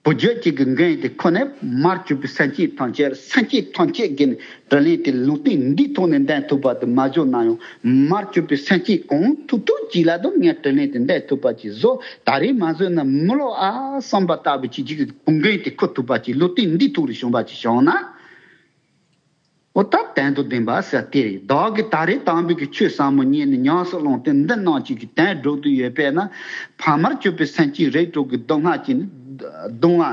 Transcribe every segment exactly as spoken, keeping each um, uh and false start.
བུ་རྒྱུད་ཅིག་གི་འགན་དེ་ཁུར་ནས་མར་གྱུར་པའི་སེམས་ཅན་ཐམས་ཅད་ལ་སེམས་ཅན་ཐམས་ཅད་ཀྱི་དྲིན་ལན་དེ་ལུང་བསྟན་འདིའི་ཐོག་ནས་འདེབས་ཐུབ་པ་དེ་མ་བྱུང་ན་ཡང་མར་གྱུར་པའི་སེམས་ཅན་གང་ཐུབ་ཐུབ་ཅིག་ལ་དུ་ངས་དྲིན་ལན་དེ་འདེབས་ཐུབ་པ་ཅིག་བཟོ། ད་རེས་མ་བཟོས་ན་མི་ལོ་ཨ་བསམ་པ་ལྟ་བུ་ཅིག་ཅིག་གི་བུ་འགན་དེ་ཁུར་ཐུབ་པ་ཅིག་ལུང་བསྟན་འདིའི་ཐོག་ལ་བྱུང་བ་ཅིག་བྱུང་ན། འོ་ད་དོན་དང་ལྡན་པ་ཟེར་དེ་རེད། བདག་གིས་ད་རེས་དམ་པའི་གི་ཆོས་ཟབ་མོ་ཉན་ནས་ཉམས་སུ་བླངས་ཏེ་འདི་རྣམས་ཀྱི་གི་དོན་སྒྲུབ་ཏུ་ཡོད་པས་ན། ཕ་མར་གྱུར་པའི་སེམས་ཅན་རིགས་དྲུག་གི་སྡུག་བསྔལ་གྱིས་ནི་གདུང་བ་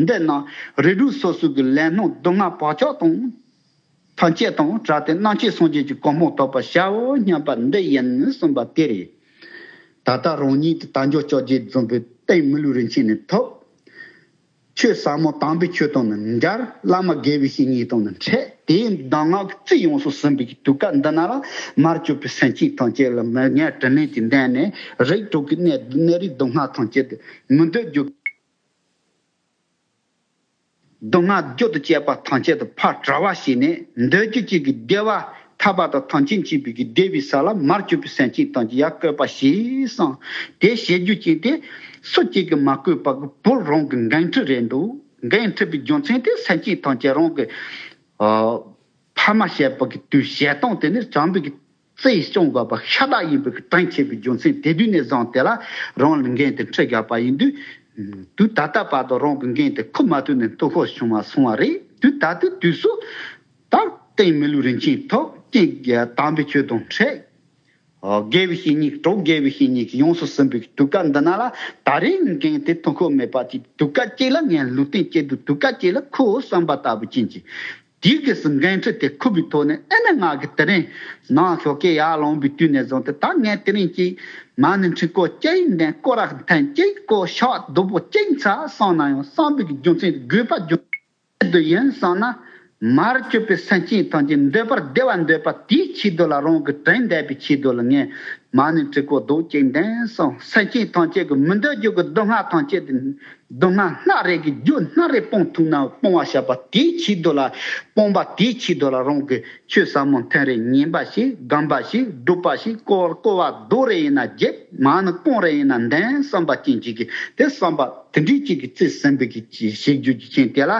འདི་རྣམས་རིགས་དྲུག་སོ་སོའི་གི་ལས་སྣང་སྡུག་བསྔལ་བག་ཆགས་དང་ཐམས་ཅད་དང་བྲལ་ཏེ་རྣམ་མཁྱེན་སངས་རྒྱས་ཀྱི་གོ་འཕང་ཐོབ་པར་བྱའོ་སྙམ་པ་འདི་ཡིན་གསུངས་པ་དེ་རེད། ད་ལྟ་རང་ཉིད་ཀྱི་དལ་འབྱོར་ལྕགས་ཀྱུས་བཟུང་བའི་ཏིང་མི་ལུས་རིན་ཆེན་ནི་ཐོབ། ཆོས་ཟབ་མོ་དམ་པའི་ཆོས་དང་ནི་མཇལ། བླ་མ་དགེ་བའི་བཤེས་གཉེན་དང་ནི་འཕྲད། དེའི་གདམས་ངག་གི་རྩིས་ཡོངས་སུ་ཟིན་པའི་དུས་སྐབས་འདི་ན་ལ་མར་གྱུར་པའི་སེམས་ཅན་ཐམས་ཅད་ལ་མི་ངན་དྲིན་ལན་གྱི་འདེབས་ནས་རིགས་དྲུག་གི་གནས་གནས་རིགས་སྡུག་བསྔལ་ཐམས་ཅད་དུ་མི་འདོད་རྒྱུ། སྡུག་བསྔལ་རྒྱུ་དང་བཅས་པ་ཐམས་ཅད་དུ་ཕར་བྲལ་བ་བྱས་ནས་འདོད་རྒྱུ་གཅིག་གི་བདེ་བ་ཐར་པ་དང་ཐམས་ཅད་མཁྱེན་པའི་གི་བདེ་བའི་ས་ལ་མར་གྱུར་པའི་སེམས་ཅན་ཐམས་ཅད་ཡར་བཀོད་པ་བྱས་སོང་། དེ་བྱེད་རྒྱུ་ཅན་དེ་སུ་གཅིག་གིས་མ་བཀོད་པ་གི་བུ་རང་གི་འགན་འཁྲི་རེད་འདུག་འགན་འཁྲི་བའི་རྒྱུ་མཚན་དེ་སེམས་ཅན་ཐམས་ཅད་རང་གི་ཨ་ཕ་མ་བྱས་པ་གི་དུས་བྱས་སྟངས་དེ་ནི་བྱམས་པའི་གི་བརྩེ་ཡིས་སྐྱོང་དགོས་པ་ཤ་སྟག་ཡིན་པའི་གི་དྲིན་ཆེ་བའི་རྒྱུ་མཚན་དེ་དུས་ནས་བཟུང་དེ་ལ་རང་ལ་འགན་དེ་འཁྲི་དགོས་པ་ཡིན་དུས། དུས་ད་ལྟ་བར་དུ་རང་གི་འགན་དེ་ཁུར་མ་ཐུབ་ནས་སྡུག་ཧོ་བྱུང་བ་སོང་བ་རེད། དུས་ད་ལྟའི་དུས་སུ་ད་ཏིང་མི་ལུས་རིན་ཆེན་ཐོབ། ཀྱེ་དམ་པའི་ཆོས་དང་འཕྲད། དགེ་བའི་བཤེས་གཉེན། གྲོགས་དགེ་བའི་བཤེས་གཉེན་གྱིས་ཡོངས་སུ་ཟིན་པའི་དུས་སྐབས་འདི་ན་ལ་ད་རེས་འགན་དེ་ཐུགས་ཁུར་མེད་པ་ཅིག་དུས་སྐབས་གཅིག་ལ་ངས་ལུས་རྟེན་སྐྱེས་དུས་དུས་སྐབས་གཅིག་ལ་ཁུར་བསམ་པ་ལྟ་བུ་ཅན་གྱི། དེའི་གི་སུ་འགན་འཁྲི་དེ་ཁུར་བའི་ཐོག་ནས་ཨེ་ནི་ང་གི་དེ་རིང་ནང་ཞོགས་ཀས་ཡར་ལངས་པའི་དུས་ནས་བཟུང་སྟེ་ད་ངས་དེ་རིང་གཅིག་མ་ཎི་ཁྲི་སྐོར་གཅིག་འདོན། སྐོར་ར་ཐེངས་གཅིག་སྐོར་ཕྱག་རྡོག་པོ་གཅིག་འཚལ་བསམ་ན་ཡང་བསམ་པའི་གི་རྒྱུ་མཚན་དེ་དགོས་པ་རྒྱུ་མཚན་དུ་ཡིན་བསམ་ན། མར་གྱུར་པའི་སེམས་ཅན་ཐམས་ཅད་འདོད་པར་བདེ་བ་འདོད་པ་དེའི་ཆེད་དུ་ལ་རང་གི་དྲིན་འདེབས་པའི་ཆེད་དུ་ལ་ངས་མ་ཎི་ཁྲི་སྐོར་རྡོག་གཅིག་འདོན་སོང་། སེམས་ཅན་ཐམས་ཅད་ཀྱི་མི་འདོད་རྒྱུ་གི་སྡུག་བསྔལ་ཐམས་ཅད་དེ། སྡུག་བསྔལ་སྣ་རེ་གི་རྒྱུ་སྣ་རེ་སྤོང་ཐུབ་ན་སྤོང་བ་བྱ་བ་དེའི་ཆེད་དུ་ལ་སྤོང་བ་དེའི་ཆེད་དུ་ལ་རང་གི་ཆོས་ཟབ་མོ་ཐེངས་རེ་ཉན་པ་ཞིག་སྒོམ་པ་ཞིག་སྒྲུབ་པ་ཞིག་སྐོར་སྐོར་བ་རྡོག་རེ་ཡིན་ན་བརྒྱབ། མ་ཎི་རྐང་རེ་ཡིན་ན་འདོན་བསམ་པ་ཅན་ཅིག་གི་དེ་བསམ་པ་དེ་འདྲའི་ཅིག་གི་རྩིས་ཟིན་པའི་གི་ཅིག་བྱེད་རྒྱུ་གི་རྐྱེན་དེ་ལ་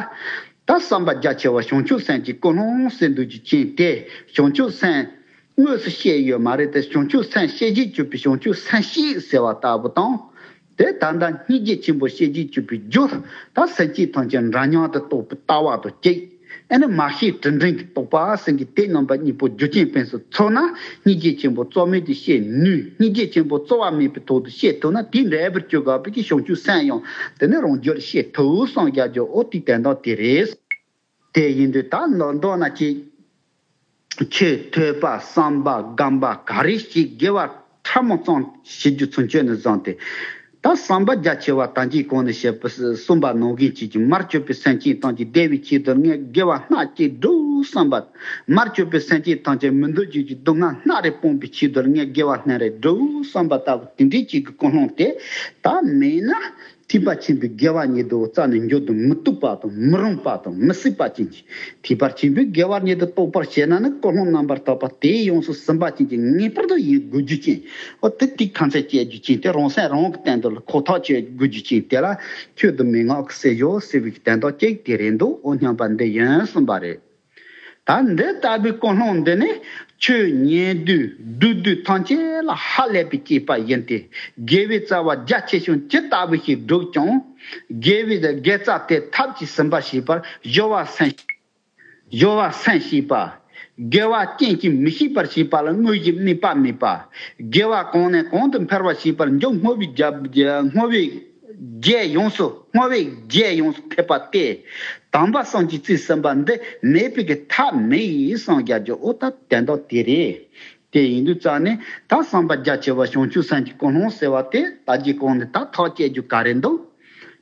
ད་བསམ་པ་རྒྱ་ཆེ་བ་བྱང་ཆུབ་སེམས་ཀྱི་ཀུན་སློང་ཟེར་འདུག་གི་རྐྱེན་དེ་བྱང་ཆུབ་སེམས། དངོས་སུ་བཤད་ཡོད་མ་རེད་དེ། བྱང་ཆུབ་སེམས་ཤེས་བྱེད་གྱུར་པའི་བྱང་ཆུབ་སེམས་ཤེས་ཟེར་བ་ལྟ་བུ་དང་། དེ་ད་ལྟ་སྙིང་རྗེ་ཆེན་པོ་ཤེས་བྱེད་གྱུར་པའི་རྒྱུ། ད་སེམས་ཅན་ཐམས་ཅད་འདྲ་མཉམ་དུ་རྟོགས་པའི་ལྟ་བ་དང་གཅིག་ཨེ་ནི་མ་ཤེས་དྲིན་དྲན་གྱི་རྟོག་པ་ཟེར་གྱི་དེ་རྣམ་པ་གཉིས་པོ་རྒྱུ་རྐྱེན་ཕུན་སུམ་ཚོགས་ན་སྙིང་རྗེ་ཆེན་པོ་རྩོལ་མེད་དུ་ཤེས་ནུས། སྙིང་རྗེ་ཆེན་པོ་རྩོལ་བ་མེད་པའི་ཐོག་ཏུ་ཤེས་ཐུབ་ན་དེ་འདྲ་བར་གྱུར་དགོས་པའི་གི་བྱང་ཆུབ་སེམས་ཡང་དེ་ནི་རང་རྒྱུད་ཤེས་ཐུབ་སོང་རྒྱ་ཇོ་ཨོ་ཏི་དན་དང་དེ་རེད། དེ་ཡིན་དུས་ད་མདོར་ན་ཅིག་ཆོས་ཐོས་པ་བསམ་པ་སྒོམ་པ་ག་རེ་ཞིག་དགེ་བ་ཕྲ་མོ་ཙམ་བྱེད་རྒྱུ་ཚུན་ཆོད་ནས་བཟུང་སྟེ། ད་བསམ་པ་རྒྱ་ཆེ་བ་ད་གིན་གོང་ནས་བཤད་པ་གསུངས་པ་ནང་བཞིན་བྱེད་ཀྱི་མར་གྱུར་པའི་སེམས་ཅན་ཐམས་ཅད་བདེ་བའི་ཆེད་དུ་ངས་དགེ་བ་སྣ་གཅིག་སྒྲུབ་བསམ་པ། མར་གྱུར་པའི་སེམས་ཅན་ཐམས་ཅད་མི་འདོད་རྒྱུ་གྱི་སྡུག་བསྔལ་སྣ་རེ་སྤོང་བའི་ཆེད་དུ་ངས་དགེ་བ་སྣ་རེ་སྒྲུབ་བསམ་པ་ལྟ་བུ་དེ་འདྲའི་ཅིག་གི་ཀུན་སློང་དེ་ད་མེད་ན། ཐེག་པ་ཆེན་པོའི་དགེ་བ་ཉིད་དུ་རྩ་ནས་འགྱུར་དུ་མི་བཏུབ་པ་དང་མི་རུང་བ་དང་མི་སྲིད་པ་ཅན་གྱི་ཐེག་པ་ཆེན་པོའི་དགེ་བ་ཉིད་དུ་རྟོགས་པར་བྱེད་ན་ནི་ཀུན་སློང་རྣམ་པར་དག་པ་དེ་ཡོངས་སུ་ཟིན་པ་ཅན་གྱི་ངེས་པར་དུ་ཡིན་དགོས་རྒྱུ་ཅན། འོ་དེ་དེ་ཁ་འཚལ་བྱེད་རྒྱུ་ཅན་དེ་རང་སེམས་རང་གི་སྟེང་དུ་ལ་ཁོ་ཐག་ཆོད་དགོས་རྒྱུ་ཅན་དེ་ལ་ཁྱོད་དུ་མི་མངའ་གི་སྲས་ཡོད་ཟེར་བའི་དོན་དག་ཅིག་དེ་རེད་འདུག་འོ་སྙམ་པ་འདི་ཡིན་གསུངས་པ་རེད། ད་འདི་ལྟ་བུའི་ཀུན་སློང་འདི་ནི་ཆོས་ཉན་དུས་སྒྲུབ་དུས་ཐམས་ཅད་ལ་ཧ་ལས་པའི་སྐྱེས་པ་ཡིན་ཏེ། དགེ་བའི་རྩ་བ་རྒྱ་ཆེ་ཆུང་ཇི་ལྟ་བུ་ཞིག་བསྒྲུབས་ཀྱང་། དགེ་བའི་དགེ་རྩ་དེ་ཐབས་ཀྱིས་ཟིན་པར་བྱེད་པར་སྦྱོར་བ་སེམས། སྦྱོར་བ་སེམས་ཤེས་པ། དགེ་བ་རྐྱེན་གྱིས་མི་ཤིགས་པར་བྱེད་པ་ལ་དངོས་གཞི་དམིགས་པ་དམིགས་པ། དགེ་བ་གོང་ནས་གོང་དུ་འཕེལ་བར་བྱེད་པར་མཇུག་བསྔོ་བའི་རྒྱ་བསྔོ་བའི། རྒྱས་ཡོངས་སུ་བསྔོ་བས་རྒྱས་ཡོངས་སུ་ཕེབས་པ་སྟེ། དམ་པ་གསུམ་གྱི་རྩིས་ཟིན་པ་འདི་མེད་པའི་གི་ཐབས་མེད་གསུངས་རྒྱ་ཇོ་ཨོ་ད་དོན་དག་དེ་རེད། དེ་ཡིན་དུས་རྩ་ནས་ད་བསམ་པ་རྒྱ་ཆེ་བ་བྱང་ཆུབ་སེམས་ཀྱི་ཀུན་སློང་ཟེར་བ་དེ་ད་ཀྱི་གོང་ནས་ད་ཐག་བཅད་རྒྱུ་ག་རེ་འདུག་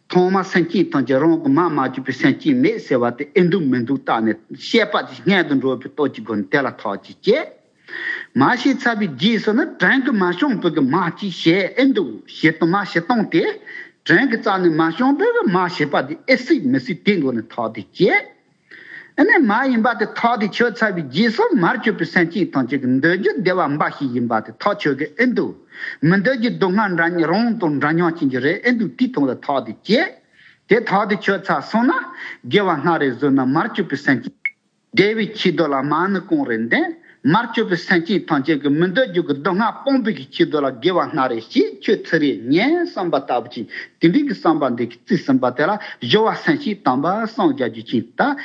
ཐོག་མར་སེམས་ཅན་ཐམས་ཅད་རང་གི་མ་མ་གྱུར་པའི་སེམས་ཅན་མེད་ཟེར་བ་དེ་ཨེ་འདུག་མི་འདུག་བརྟག་ནས་བཤད་པ་དེ་སྔོན་དུ་འགྲོ་བའི་སྟོབས་ཀྱི་སྒོ་ནས་དེ་ལ་ཐག་ཅིག་བཅད། མ་ཤེས་ཚར་བའི་རྗེས་སུ་ནི་དྲིན་གྱིས་མ་བསྐྱངས་པའི་གི་མ་ཅིག་བྱས་ཨེ་འདུག་བྱེད་དུ་མ་བྱེད་སྟངས་དེ། དྲིན་གྱི་རྩ་ནས་མ་བསྐྱངས་པའི་གི་མ་བྱེད་པ་དེ་ཨེ་སྲིད་མི་སྲིད་དེ་མགོ་ནས་ཐག་དེ་བཅད། ཨ་ནི་མ་ཡིན་པ་དེ་ཐག་དེ་ཆོད་ཚར་བའི་རྗེས་སུ་མར་གྱུར་པའི་སེམས་ཅན་ཐམས་ཅད་ཀྱི་འདོད་རྒྱུ་བདེ་བ་འབའ་ཞིག་ཡིན་པ་དེ་ཐག་ཆོད་གི་ཨེ་འདུག་མི་འདོད་རྒྱུ་སྡུག་བསྔལ་འདྲ་རུང་དང་འདྲ་མཉམ་ཅན་གྱི་རེད་ཨེ་འདུག་དེའི་ཐོག་ལ་ཐག་དེ་བཅད། དེ་ཐག་དེ་ཆོད་ཚར་སོང་ན། དགེ་བ་སྔར་རེ་བཟོས་ན་མར་གྱུར་པའི་སེམས་ཅན། བདེ་བའི་ཆེད་དུ་ལ་མ་ཎི་གང་རེ་འདོན། མར་གྱུར་པའི་སེམས་ཅན་ཐམས་ཅད་ཀྱི་མི་འདོད་རྒྱུ་གི་སྡུག་བསྔལ་སྤོང་བའི་གི་ཆེད་དུ་ལ་དགེ་བ་སྔར་རེ་བྱས། ཆོས་ཚུར་རེ་ཉན་བསམ་པ་ལྟ་བུ་ཅིག་དེ་འདྲའི་གི་བསམ་པ་འདི་གི་རྩིས་ཟིན་པ་དེ་ལ་སྦྱོར་བ་སེམས་བསྐྱེད་དམ་པ་གསུམ་རྒྱག་རྒྱུ་ཅིག་ད།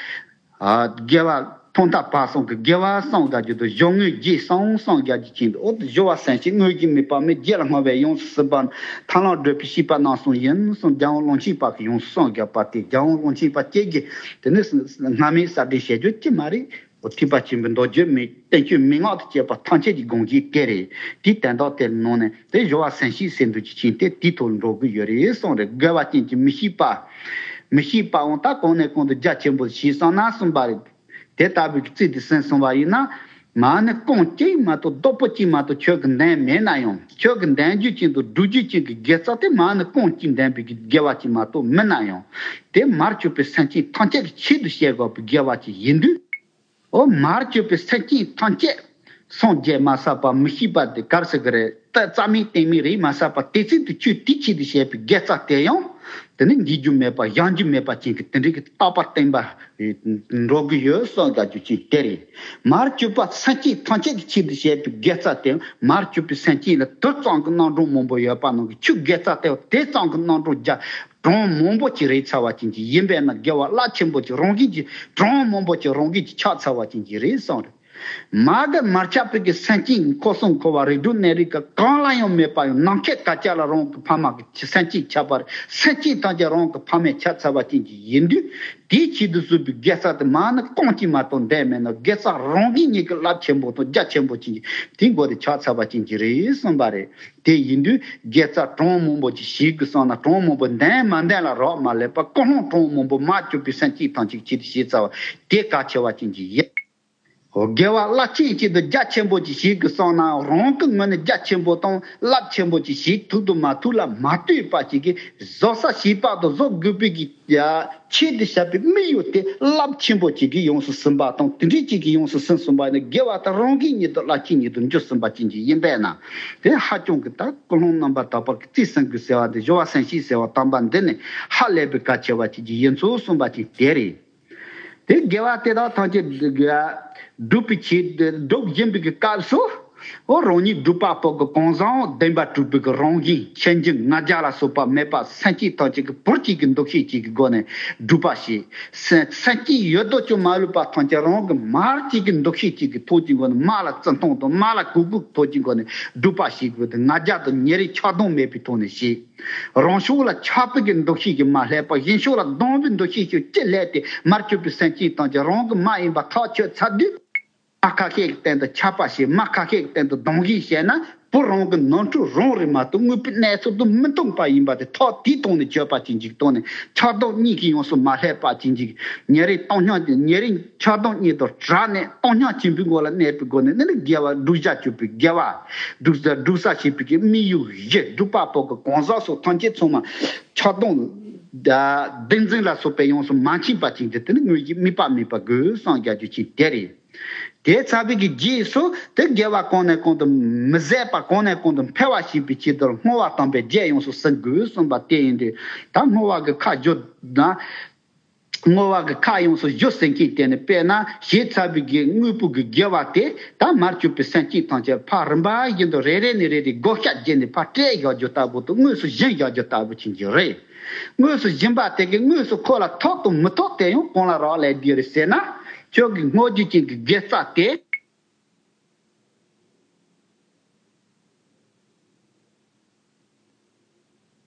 ཨ། དགེ་བ་ཐོག་མཐའ་བར་གསུམ་གྱི་དགེ་བ་གསུམ་རྒྱག་རྒྱུ་དང་། སྦྱོར་དངོས་རྗེས་གསུམ་གསུམ་རྒྱག་རྒྱུ་ཅིག་འདུག་འོ། སྦྱོར་བ་སེམས་བསྐྱེད་དངོས་གཞི་དམིགས་པ་མེད། རྗེས་ལ་བསྔོ་བས་ཡོངས་སུ་ཟིན་པ། ཐར་ལམ་བགྲོད་པའི་ཤེས་པ་རྣམ་གསུམ་ཡིན་གསུངས། རྒྱལ་དབང་ཀློང་ཆེན་པ་གིས་ཡོངས་སུ་གསུངས་བཞག་པ་དེ། རྒྱལ་དབང་ཀློང་ཆེན་པ་སྐྱེ་རྒྱུ་དེ་ནི་སྔ་མའི་གསར་འགྲེལ་བྱེད་རྒྱུ་ཅི་མ་རེད། འོ། ཐེག་པ་ཆེན་པོའི་མདོ་རྒྱུད་མའི་བསྟན་བཅོས་མན་ངག་ཏུ་བཅས་པ་ཐམས་ཅད་ཀྱི་དགོངས་གཞི་དེ་རེད། དེའི་དོན་དག་དེ་ནང་ནས་དེ་སྦྱོར་བ་སེམས་བསྐྱེད་ཟེར་འདུག་ཅི་ཆེན་དེ་དེའི་ཐོག་འགྲོ་གི་ཡོད་རེད་གསུངས་རེད། དགེ་བ་ཅན་གྱི་མི་ཤེས་པ། མི་ཤེས་པའང་ད་གོང་ནས་གོང་དུ་རྒྱ་ཆེན་པོ་ཞིག་བསམ་ན་གསུངས་པ་རེད། དེ་ལྟ་བུའི་རྩིས་དེ་ཟིན་སོང་བ་ཡིན་ན། མ་ཎི་རྐང་གཅིག་མ་གཏོགས། རྡོག་པོ་གཅིག་མ་གཏོགས་ཁྱོད་ཀྱིས་འདོན་མེད་ན་ཡང་། ཁྱོད་ཀྱིས་འདོན་རྒྱུ་ཅན་དང་སྒྲུབ་རྒྱུ་ཅན་གྱི་དགེ་རྩ་དེ་མ་ཎི་རྐང་གཅིག་འདོན་པའི་དགེ་བ་ཅིག་མ་གཏོགས་མིན་ན་ཡང་། དེ་མར་གྱུར་པའི་སེམས་ཅན་ཐམས་ཅད་ཀྱི་ཆེད་དུ་བྱེད་དགོས་པའི་དགེ་བ་ཅིག་ཡིན་དུས། འོ། མར་གྱུར་པའི་སེམས་ཅན་ཐམས་ཅད། སངས་རྒྱས་མ་ཟད་པ་མི་ཤེས་པ་དེ་ག་རེ་ཟེར་གི་རེད། ད་རྩ་མེད་བརྟན་མེད་རེད་མ་ཟད་པ། དེ་ཚིག་ཏུ་ཆོས་དེའི་ཆེད་དུ་བྱས་པའི་དགེ་རྩ་དེ་ཡང་། དེ་ནི་འགྱེལ་རྒྱུ་མེད་པ། བཞག་རྒྱུ་མེད་པ་ཅན་གྱི་དེ་འདྲའི་གི་རྟག་པ་བརྟན་པ་འགྲོ་གི་ཡོད་གསུངས་བཞག་རྒྱུ་ཅིག་དེ་རེད། མར་གྱུར་པ་སེམས་ཅན་ཐམས་ཅད་ཀྱི་ཆེད་དུ་བྱས་པའི་དགེ་རྩ་དེ་ཡང་། མར་གྱུར་པའི་སེམས་ཅན་ལ་དེ་ཙམ་གྱི་རྣམ་གྲངས་མང་པོ་ཡོད་པ་ནང་གི་ཆོས་དགེ་རྩ་དེ་དེ་ཙམ་གྱི་རྣམ་གྲངས་བརྒྱ། གྲངས་མང་པོ་ཅིག་རེད་ཚར་བ་ཅན་ཅིག་ཡིན་པས་ན། དགེ་བ་རླབས་ཆེན་པོ་ཅིག་རང་བཞིན་གྱིས། གྲངས་མང་པོ་ཅིག་རང་བཞིན་གྱིས་ཆགས་ཚར་བ་ཅན་ཅིག་རེད་གསུངས་རེད། མ་གི་མར་ཆགས་པའི་གི་སེམས་ཅན། འཁོར་གསུམ་འཁོར་བ་རིགས་དྲུག་གནས་རིགས་ག་གང་ལ་ཡང་མེད་པ་ཡང་། ནམ་མཁའི་གར་ཁྱབ་ལ་རང་གི་ཕ་མ་གི་སེམས་ཅན་ཁྱབ་པ་རེད། སེམས་ཅན་ཐམས་ཅད་རང་གི་ཕ་མས་ཁྱབ་ཚར་བ་ཅན་ཅིག་ཡིན་དུས། དེའི་ཆེད་དུ་བཟོས་པའི་དགེ་རྩ་དེ་མ་ཎི་རྐང་གཅིག་མ་གཏོགས་འདོན་མེད་ན། དགེ་རྩ་རང་གི་ཉིད་ཀྱི་རླབས་ཆེན་པོ་དང་རྒྱ་ཆེན་པོ་ཅན་ཅིག་དེའི་མགོ་དེ་ཆགས་ཚར་བ་ཅན་ཅིག་རེད་གསུངས་པ་རེད། དེ་ཡིན་དུས་དགེ་རྩ་གྲངས་མང་པོ་ཅིག་བྱེད་དགོས་བསམ་ན། གྲངས་མང་པོ་འདོན་མ་འདོན་ལ་རག་མ་ལས་པ། ཀུན་སློང་གྲངས་མང་པོ་མར་གྱུར་པའི་སེམས་ཅན་ཐམས་ཅད་ཀྱི་ཆེད་དུ་བྱས་ཚར་བ་དེ་གལ་ཆེ་བ་ཅན་ཅིག་ཡིན། དགེ་བ་རླབས་ཆེན་ཆེད་དུ་རྒྱ་ཆེན་པོ་ཅིག་བྱེད་དགོས་བསམ་ན། རང་གི་ངོས་ནས་རྒྱ་ཆེན་པོ་དང་རླབས་ཆེན་པོ་ཅིག་བྱེད་ཐུབ་དང་མ་ཐུབ་ལ་མ་ལྟོས་པ་ཅིག་གིས། བཟོད་ས་བྱེད་པ་དང་བཟོད་དགོས་པའི་གི་ཡ། ཆེད་དུ་བྱ་བའི་དམིགས་ཡུལ་དེ་རླབས་ཆེན་པོ་ཅིག་གིས་ཡོངས་སུ་ཟིན་པ་དང་། དེ་འདྲའི་ཅིག་གིས་ཡོངས་སུ་ཟིན་སོང་བ་ནི། དགེ་བ་དེ་རང་གི་ཉིད་དུ་རླབས་ཆེན་ཉིད་དུ་འགྱུར་ཟིན་པ་ཅན་ཅིག་ཡིན་པས་ན། དེ་ཧ་ཅང་གི་ད་ཀུན་སློང་རྣམ་པར་དག་པ་གི་རྩིས་ཟིན་དགོས་ཟེར་བ་འདི། སྦྱོར་བ་སེམས་བསྐྱེད་ཟེར་བ་དམ་པ་འདི་ནི་ཧ་ལས་པའི་གལ་ཆེ་བ་ཅིག་ཡིན་ཚུལ་གསུངས་པ་ཅིག་དེ་རེད། དེ་དགེ་བ་དེ་དག་ཐམས་ཅད་སྒྲུབ་པའི་ཆེད། སྒྲུབ་བཞིན་པའི་གི་སྐབས་སུ། འོ། རང་ཉིད་སྒྲུབ་པ་པོ་གི་གང་ཟག་བདེན་པ་གྲུབ་པའི་གི་རང་བཞིན་ཆོས་འབྱུང་ང་རྒྱལ་ལ་སོགས་པ་མེད་པ། སེམས་བསྐྱེད་ཐམས་ཅད་ཀྱི་བུ་གཅིག་གི་འདུ་ཤེས་གཅིག་གི་སྒོ་ནས་སྒྲུབ་པ་བྱེད། སེམས་སེམས་བསྐྱེད་ཡོད་དོ་ཅོག་མ་ལུས་པ་ཐམས་ཅད་རང་གི་མར་གཅིག་གི་འདུ་ཤེས་གཅིག་གི་ཐོག་གི་སྒོ་ནས། མ་ལ་བརྩི་མཐོང་དང་མ་ལ་གུས་བཀུར་ཐོག་གི་སྒོ་ནས་སྒྲུབ་པ་བྱེད་དགོས་ཏེ། ང་རྒྱལ་དང་ཉེ་རིང་ཆགས་སྡང་མེད་པའི་ཐོག་ནས་བྱེད། རང་ཕྱོགས་ལ་ཆགས་པའི་གི་འདུ་ཤེས་ཀྱིས་མ་བསླད་པར། གཞན་ཕྱོགས་ལ་སྡང་བའི་འདུ་ཤེས་ཤིག་ཅི་སླེབས་ཏེ། མར་གྱུར་པའི་སེམས་ཅན་ཐམས་ཅད་རང་གི་མ་ཡིན་པ་ཐག་ཆོད་ཚར་དུས། མ་ཁ་ཤས་ཀྱི་སྟེང་དུ་ཆགས་པ་བྱེད། མ་ཁ་ཤས་ཀྱི་སྟེང་དུ་སྡང་ཞེན་བྱས་ན། བུ་རང་གི་ནོར་འཁྲུལ་རང་རེད་མ་གཏོགས། དངོས་པོའི་གནས་ཚུལ་དང་མི་མཐུན་པ་ཡིན་པ་དེ་ཐག་དེའི་ཐོག་ནས་ཆོད་པ་ཅན་ཅིག་དང་ནས། ཆགས་སྡང་གཉིས་ཀྱིས་ཡོངས་སུ་མ་བསླད་པ་ཅན་ཅིག་ཉེ་རིང་བཏང་སྙོམས་ཀྱི། ཉེ་རིང་ཆགས་སྡང་གཉིས་དང་བྲལ་ནས། བཏང་སྙོམས་ཆེན་པོའི་ངང་ལ་གནས་པའི་སྒོ་ནས་ནི། དགེ་བ་སྒྲུབ་བྱ་སྤྱོད་པའི་དགེ་བ། སྒྲུབ་སྒྲུབ་ས་བྱེད་པའི་གི་དམིགས་ཡུལ་བཞི། སྒྲུབ་པ་པོ་གི་གང་ཟག་སོགས་ཐམས་ཅད་ཚང་མ་ཆགས་སྡང་བདེན་འཛིན་ལ་སོགས་པས་ཡོངས་སུ་མ་འཆིང་བ་ཅན་དེ། དེ་ནི་དངོས་གཞི་དམིགས་པ་མེད་པ་དགོས་བསམ་རྒྱག་རྒྱུ་ཅན་དེ་རེད། དེ་ཚར་བའི་གི་རྗེས་སུ་དེ་དགེ་བ་གོང་ནས་གོང་དུ་མི་ཟད་པ། གོང་ནས་གོང་དུ་འཕེལ་བ་བྱེད་པའི་ཆེད་དུ་བསྔོ་བ་དམ་པའི་རྒྱས་ཡོངས་སུ་ཟིན་དགོས་གསུངས་པ་དེ་ཡིན་ཏེ། ད་བསྔོ་བ་གི་ཁ་བསྒྱུར་ན། བསྔོ་བ་གི་ཁ་ཡོངས་སུ་བསྒྱུར་ཟིན་མཁན་དེ་ནི། དཔེར་ན་བྱས་ཚར་བའི་གི་དངོས་པོ་གི་དགེ་བ་དེ། ད་མར་གྱུར་པའི་སེམས་ཅན་ཐམས་ཅད་ཕར་རིམ་པ་བཞིན་དུ་རེ་རེ་ནས་རེ་རེ་བགོ་བཤའ་བརྒྱབ་ནས་ཕར་སྤྲད་བཞག་རྒྱུ་ལྟ་བུ་དང་། དངོས་སུ་སྦྱིན་བཞག་རྒྱུ་ལྟ་བུ་ཅན་ཅིག་རེད། དངོས་སུ་སྦྱིན་པ་དེ་གིས་དངོས་སུ་ཁོ་ལ་ཐོབ་དང་མི་ཐོབ་དེ་ཡང་གང་ལ་རག་ལས་ཀྱི་རེད་ཟེར་ན། ཁྱོད་ཀྱིས་བསྔོ་རྒྱུ་ཅན་གྱི་དགེ་རྩ་དེ།